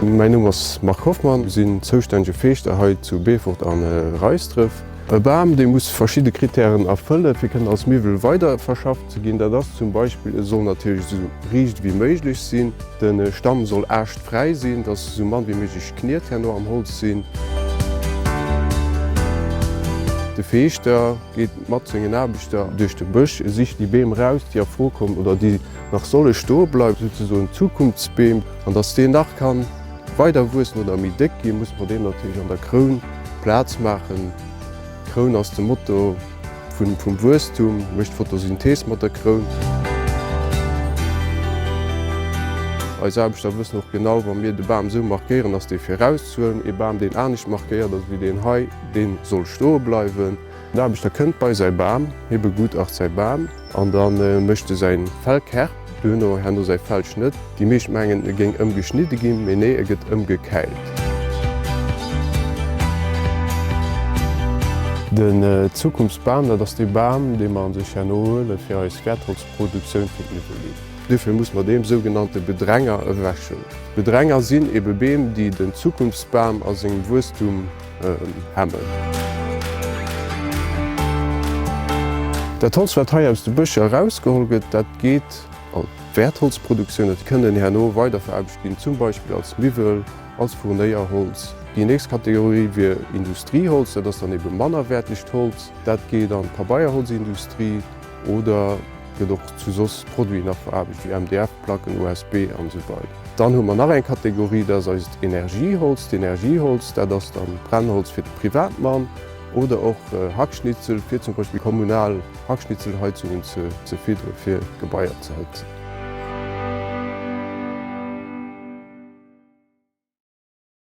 Mäin Numm ass Marc Hoffmann, sinn zoustännege Feeschter hei zu Beefort an Reisdref. E Bam, dee muss verschidde Krittären erfëllen, fir kënnen als Miwwel weiderverschafft ze ginn. Dat ass zum Beispill, e soll natierlech esou riicht ewéi méiglech sinn, de Stamm soll aaschtfräi sinn, dass esou mann wéi méiglech Kniet herno am Holz sinn. De Feeschter geet mat sengen Aarbechter duerch de Bësch, e sicht déi Beem eraus, déi a Fro kommen oder déi nach solle stoe bleiwen, souzesoen Zukunftsbeem, an dass deen nach kann weider wuessen oder méi déck ginn, musse mer deem natierlech an der Kroun Plaz maachen. D'Kroun ass de Motor vum Wuesstum, mécht Photosynthese mat der Kroun. Eis Aarbechter wëssen och genau, wa mir de Bam esou markéieren, ass dee fir erauszehuelen. Ee Bam, deen anescht markéiert ass wéi deen hei, dee soll stoe bleiwen. Den Aarbechter kënnt bei säi Bam, hie begutacht säi Bam an da mécht e säin Fällkerp, duerno herno säi Fällschnëtt. Déi meescht mengen, e géing ëmgeschnidde ginn, mee nee, e gëtt ëmgekäilt. Den Zukunftsbam, dat ass dee Bam, dee mer sech herno huele fir eis Wäertholzproduktioun fir d'Miwwel. Duerfir muss mer deem sougenannte Bedränger ewechhuelen. Bedränger sinn ebe Beem, déi den Zukunftsbam a sengem Wuesstum hemmen. Dat Holz, wat hei aus de Bëscher erausgeholl gëtt, dat geet an d'Wäertholzproduktioun. Dat kënnen herno weiderveraarbecht ginn, zum Beispill als Miwwel, als Furnéierholz. Déi nächst Kategorie wier Industrieholz, dat ass dann ebe mannerwäertegt Holz. Dat geet an d'Pabeierholzindustrie oder gëtt och zu soss Produiten nach veraarbecht, wéi MDF-Placken, OSB an esou weider. Dann hu mer nach eng Kategorie, dat ass eist Energieholz. D'Energieholz, dat ass dann Brennholz fir de Privatmann oder och Hackschnitzel, fir zum Beispill kommunal Hackschnitzelheizungen ze fiddere fir Gebaier ze hëtzen.